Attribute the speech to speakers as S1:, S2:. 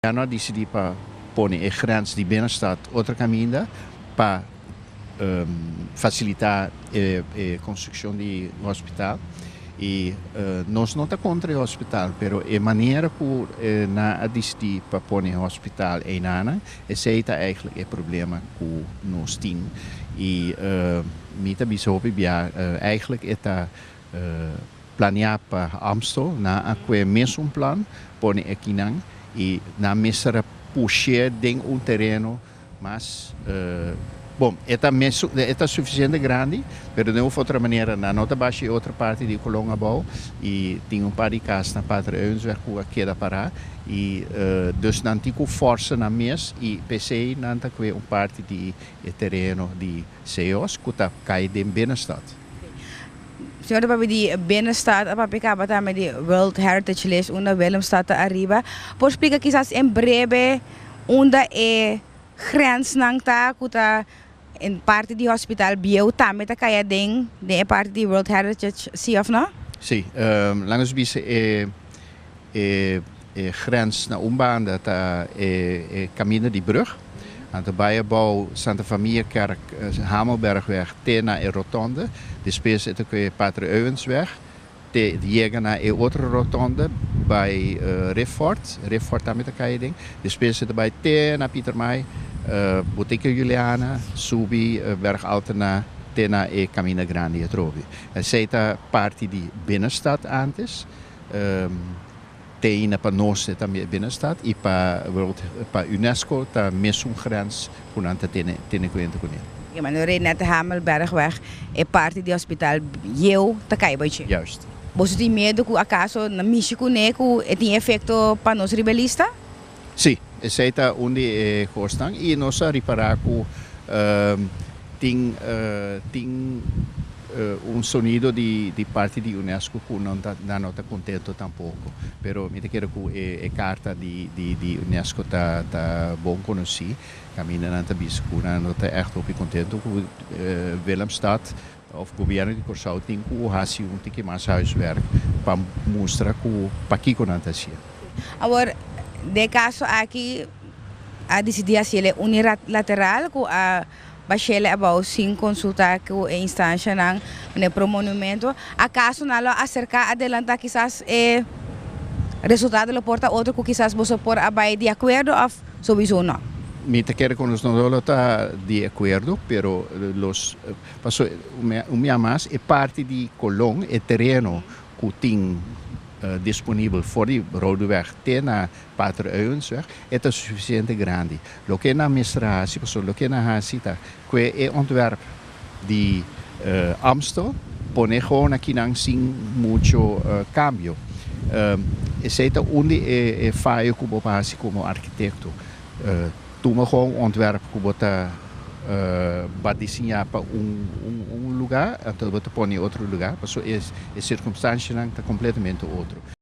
S1: Gobièrnu a disidí pa pone e grens di binnenstad otro kaminda pa fasilitá e konstrukshon di hospital. I nos no ta kontra e hospital, pero e manera ku nan a disidí pa pone e hospital einanan, esei ta eigentlik e problema ku nos tin. I mi ta bisa hopi bia, eigentlik e ta Planea pa Amstel, nan a kue mesun plan pone ekinan i nan mester a push'é den un tereno mas, bon, e ta mesun, e ta sufisiente grandi, pero den un of otro manera nan no ta basha e otro parti di Colon abou i tin un par di kas na Pater Euwensweg ku a keda pará i dus nan tin ku forsa nan mes i p'esei nan ta kue un parti di e tereno di CEOS ku ta kai den binnenstad.
S2: Señor ta papia di Binnenstad, a papia caba tambe di World Heritage List unda Willemstad ta ariba. Por splica kisas en breve unda e grensnan ta cu ta en parti di Hospital Bieu tambe ta cay aden den e parti di World Heritage, si of no?
S1: Si, laga nos bisa e e grens na un banda ta e caminda di brug. Anto bai abou Santa Famia Kerk, Hamelbergweg te na e rotonde. Despues e ta koe Pater Euwensweg te yega na e otro rotonde bai Riffort. Riffort tambe ta kai aden. Despues e ta bai te na Pietermaai, Botica Juliana, subi Berg Altena te na e Caminda Grandi atrobe. Esei ta parti di binnenstad antes. Te na pa nos e tambe e binnenstad y pa World pa UNESCO ta mesun grens cu nan ta tene tene cuenta cune.
S2: Oke, ma no Reinette Hamelbergweg e parti di hospital bieu ta cay bay dje.
S1: Juist.
S2: Boso tin miedo cu acaso nan mishi cune cu e tin efecto pa nos riba e lista?
S1: Si, esey ta un di e cosnan y nos a ripara cu tin tin un sonido di di parti di UNESCO cu nan ta nan no ta contento tampoco. Pero mi ta kere cu e e carta di di di UNESCO ta ta bon conoci. Caminda nan ta bisa cu nan no ta echt hopi contento cu Willemstad of gobierno di Corsou tin cu haci un tiki mas huiswerk pa mustra cu pakico nan ta haciendo.
S2: Awor, den e caso aki a dicidi haciele unilateral cu a bashele abao sin consulta cu e instancianan den pro monumento. Acaso nan lo acerca adelanta kisas e resultado lo por ta otro cu kisas boso por a bay di acuerdo of sowiso no?
S1: Mi ta kere cu nos no lo ta di acuerdo, pero los paso un bia mas e parti di Colon, e tereno cu tin disponibel for di Rodeweg te na Pater Euwensweg, e ta suficiente grandi. Loke nan mester a haci, pasobra loke nan haci ta cu e ontwerp di Amstel pone gewoon akinan sin mucho cambio. Esey ta un di e fayo cu bo por haci como arquitecto. Tuma gewoon un ontwerp cu bo ta ba diseña pa un lugar, anto bo ta pone otro lugar, pasobra e circunstancianan ta completamente otro.